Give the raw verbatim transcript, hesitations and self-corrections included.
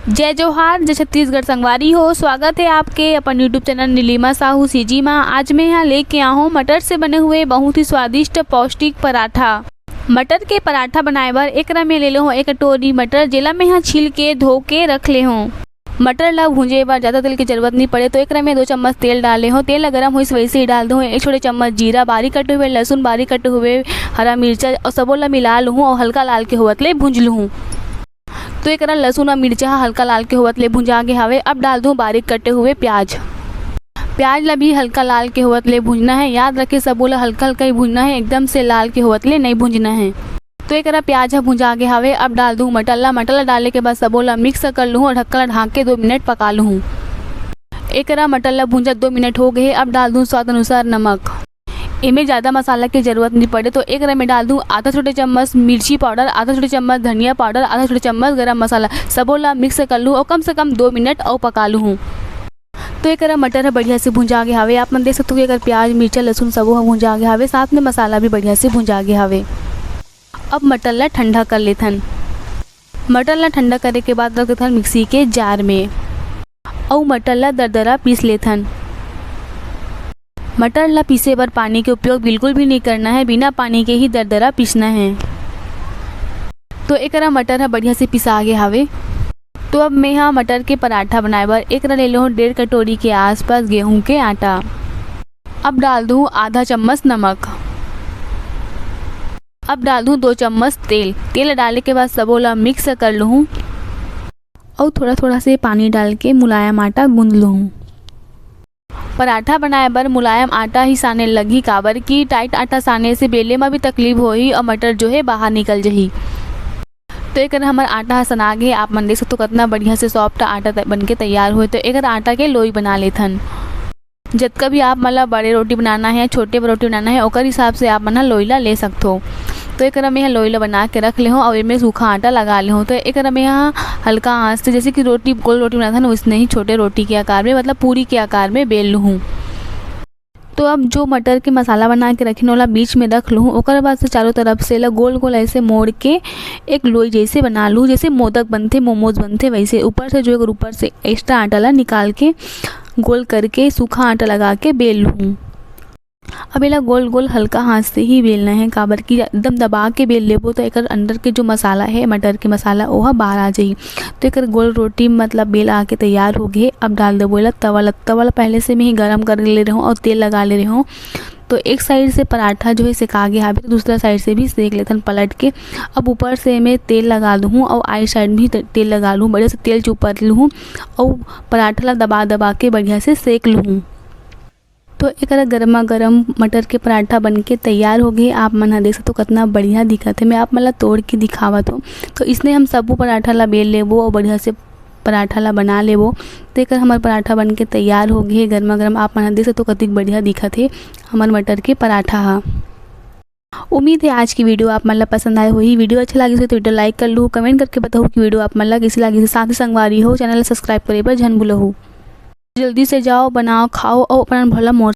जय जोहार, जय छत्तीसगढ़ संगवारी हो। स्वागत है आपके अपन YouTube channel Nilima Sahu CG मा। आज मैं यहाँ लेके आया हूँ मटर से बने हुए बहुत ही स्वादिष्ट पौष्टिक पराठा। मटर के पराठा बनाए बर एकरा में ले ले हूँ एक कटोरी मटर, जेला मैं यहाँ छील के धो के रख ले हूँ। मटर ला भूंजे बर ज्यादा तेल के जरूरत नहीं पड़े, तो एकरा में दो चम्मच तेल डाले हूँ। तेल ला गरम होइस वैसे ही डाल दूँ एक छोटे चम्मच जीरा, बारीक कटे हुए लहसुन, बारीक कटे हुए हरा मिर्चा और सबो ला मिला लूँ और हल्का लाल के होवत ले भूंज लूँ। तो एकरा लहसुन और मिर्चा ह हल्का लाल के होवत ले भुंजा गे हावे। अब डाल दूँ बारीक कटे हुए प्याज। प्याज ला भी हल्का लाल के होवत ले भूंजना है। याद रखे, सबो ला हल्का हल्का ही भूंजना है, एकदम से लाल के होवत ले नहीं भूंजना है। तो एकरा प्याज ह भुंजा गे हावे। अब डाल दूँ मटर ला। मटर ला डाले के बाद सबो ला मिक्स कर लूँ और ढक्कन ला ढांक के दो मिनट पका लूँ। एकरा मटर ला भूंजत दो मिनट हो गए। अब डाल दूँ स्वाद अनुसार नमक। एमे ज्यादा मसाला के जरूरत नहीं पड़े, तो एकरा में डाल दूँ आधा छोटे चम्मच मिर्ची पाउडर, आधा छोटे चम्मच धनिया पाउडर, आधा छोटे चम्मच गरम मसाला। सबो ला मिक्स कर लूँ और कम से कम दो मिनट और पका लूँ। तो एकरा मटर ह बढ़िया से भुंजा गे हावे। आप मन देख सकते हो कि एकर प्याज, मिर्चा, लहसुन सबो ह भुंजा गे हावे, साथ में मसाला भी बढ़िया से भुंजा गे हावे। अब मटर ला ठंडा कर लेथन। मटर ला ठंडा करे के बाद रख देथन मिक्सी के जार में। अउ मटर ला दरदरा पीस लेथन। मटर ला पीसे बर पानी के उपयोग बिल्कुल भी नहीं करना है, बिना पानी के ही दरदरा पीसना है। तो एकरा मटर ह बढ़िया से पिसा गे हावे। तो अब मैं हा मटर के पराठा बनाए बर एकरा ले लूँ डेढ़ कटोरी के आसपास गेहूं के आटा। अब डाल दूँ आधा चम्मच नमक। अब डाल दूँ दो चम्मच तेल। तेल डाले के बाद सबो ला मिक्स कर लूँ और थोड़ा थोड़ा से पानी डाल के मुलायम आटा गूंद लूँ। पराठा बनाए बर मुलायम आटा ही साने लगही, काबर कि टाइट आटा साने से बेले म भी तकलीफ होही और मटर जो है बाहर निकल जही। तो एकर हमर आटा ह सना गे। आप मन देख सकते हो कितना बढ़िया से सॉफ्ट आटा त-, बन के तैयार हुए। तो एकर आटा के लोई बना लेथन। जतका भी आप मन ला बड़े रोटी बनाना है, छोटे रोटी बनाना है, ओकर हिसाब से आप मन ह लोई ला ले सकथो। तो एकरा में ह लोई ला बना के रख ले हूँ और एमे सूखा आटा लगा ले हूँ। तो एकरा में ह हल्का आंच से, जैसे कि रोटी, गोल रोटी बनाथन, वैसने ही छोटे रोटी के आकार में, मतलब पूरी के आकार में बेल लूँ। तो अब जो मटर के मसाला बना के रखिन, ओला बीच में रख लूँ। ओकर बाद से चारों तरफ से ला गोल गोल ऐसे मोड़ के एक लोई जैसे बना लूँ, जैसे मोदक बनथे, मोमोज बनथे, वैसे ऊपर से जो एक ऊपर से एक्स्ट्रा आटा ला निकाल के गोल करके सूखा आटा लगा के बेल लूँ। अब एला गोल गोल हल्का हाथ से ही बेलना है, काबर कि एकदम दबा के बेल लेबो तो एकर अंदर के जो मसाला है, मटर के मसाला, ओहा बाहर आ जाही। तो एकर गोल रोटी मतलब बेल आके तैयार हो गए। अब डाल देबो एला तवा ला। तवा ला पहले से मैं ही गरम कर ले रहे हूँ और तेल लगा ले रहे हूँ। तो एक साइड से पराठा जो है सेका गे हावे, तो दूसरा साइड से भी सेक लेथन पलट के। अब ऊपर से मैं तेल लगा दूँ और आई साइड भी ते-, तेल लगा लूँ, बढ़िया से तेल चुपर लूँ और पराठा ला दबा दबा के बढ़िया से सेक लूँ। तो एकरा गर्मा गर्म मटर के पराठा बन के तैयार हो गए। आप मन ह देख सकते हो कितना बढ़िया दिखत है। मैं आप मन ला तोड़ के दिखावत हूँ। तो इसने हम सबो पराठा ला बेल लेबो और बढ़िया से पराठा ला बना लेबो। तो एकर हमर पराठा बन के तैयार हो गए गर्मा गर्म। आप मन ह देख सकते हो कतिक बढ़िया दिखत है हमर मटर के पराठा हा। उम्मीद है आज की वीडियो आप मन ला पसंद आए होही। वीडियो अच्छा लागिस हो तो वीडियो लाइक कर लू, कमेंट करके बताओ कि वीडियो आप मन ला कैसी लागिस। साथ ही संगवारी हो, चैनल सब्सक्राइब करे बर झन भूलहू। जल्दी से जाओ, बनाओ, खाओ और अपना भला मोर